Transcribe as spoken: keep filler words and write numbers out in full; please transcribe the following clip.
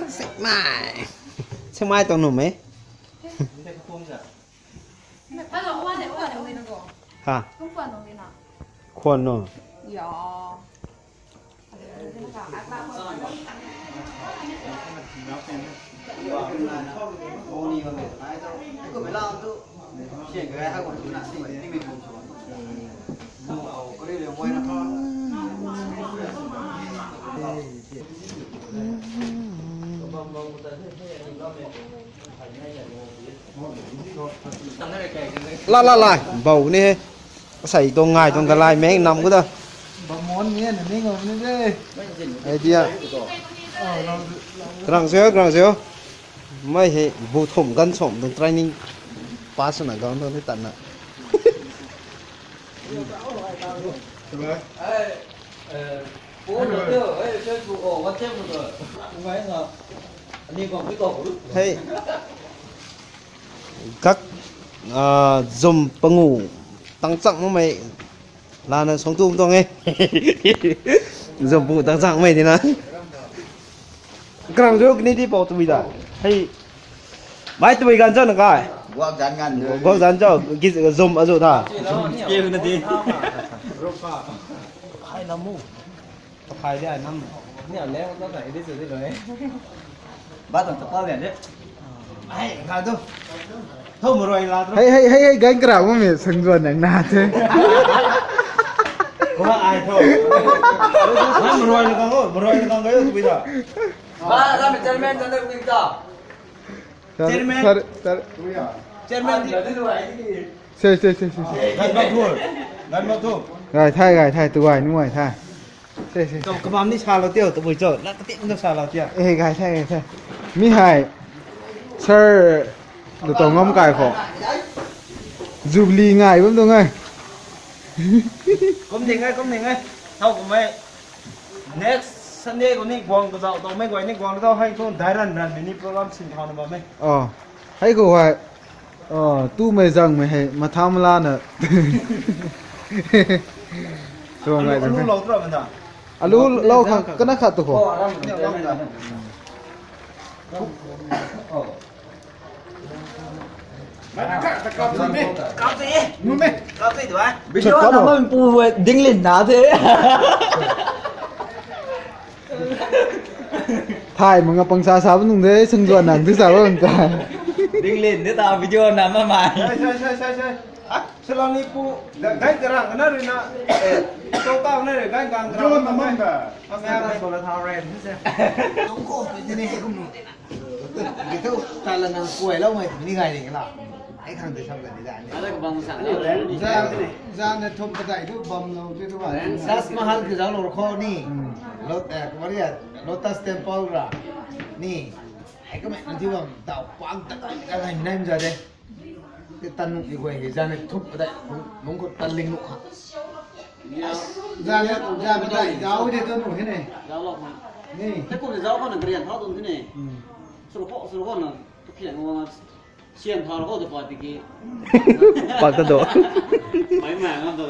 Singmei. Singmei tuang nuh mei. Ha. Khwan no. La la la, bou ni he. Asei tuang ngai tuang dalai meng nam ku da. Bamon ni na ning om ni de. Idea. Krang seo, krang seo. Mei he bu thum gan som tuang training pass na gang tuang ni tan na. Hei. Kak, ah, zum pangu tang chang makmei lana song tu tuang e. Zum pangu tang chang makmei di na. Krang jo kini di pau tui da. Hei. Mai tui gan chang na kai. Guak zan ngan. Guak zan chau, zum azu tha. Keu na di. Hai lamu. Kaphai di ai nam. Ni a leng na kai di chu di loi. Ba tang tapal lian de. Ai, ka tu. Tho maroi la tu. Hei, hei, hei, hei, gan kra mo mi sang zuan nang na the. Ko ai tho. Ba maroi na kang o, maroi na kang ga yo tu bi da. Ba, da mi chairman, chairman, chairman. Chairman. Chairman di. Sei, sei, sei, sei, sei. Gan bak thu. Gan bak thu. Gai thai, gai thai, tu gai, nu gai thai. Sei, sei. Kau kabam ni sa lo tio, tu bui cho. La kati ni sa lo tio. Eh, gai thai, gai thai. Mi hai. Sir, lu tau ngam kai kho. Jubilee ngai bam tu ngai. Kum ding ngai, kum ding ngai. Thau kum mai. Next Sunday khou ni guang kazauh tau mei guay ni guang tau hei thu dairan ran mini program sin thau na bam e. Oh, hei khou hei. Oh, tu mei zang mei hei matham la na. Tuang ngai Alu dang. Lou tu ra bam da. Alu lou kha kana khat tu kho. Oh, aram ni lou da. Oh. Video na man pu ding lin na the. Thai manga pangsa sa nung de, sung zuan nang tu sa bam ta. Ding lin de ta video na ma mai. Sai, sai, sai, sai, sai. Ah, salon ni pu, gai karang na ri na. Eh, to ka na ri gai gang karang na man da. Ama ya sola thau ren se. Tung ko pe ni he kum nu. Ki thu, ta la nang kuay lou mei, ni gai ning la. Ai khang de sam ka ni da ni. Ada ka bang sang ni. Za, za na thum ka dai thu bam lou te thu ba. Taj Mahal ki zau lou kho ni. Hmm. Lot, eh, kumari ya, Lotus Temple ra. Ni. Ai ka mei na thi bam, tau pang ta kai, ta kai nai mza de. Te tan nu ni guay ki za na thum ka dai, lung, lung ko tan ling nu kha. Za na, za na dai, zau de tu nu he ne. Zau lou kha. Ni. Te kum ni zau kha na grian thau dun thi ne. Hmm. Suru kho, suru kho na. Tu khian ngam na sian thau kho tu pat tiki. Pat ta do. Mai mai ngam ta.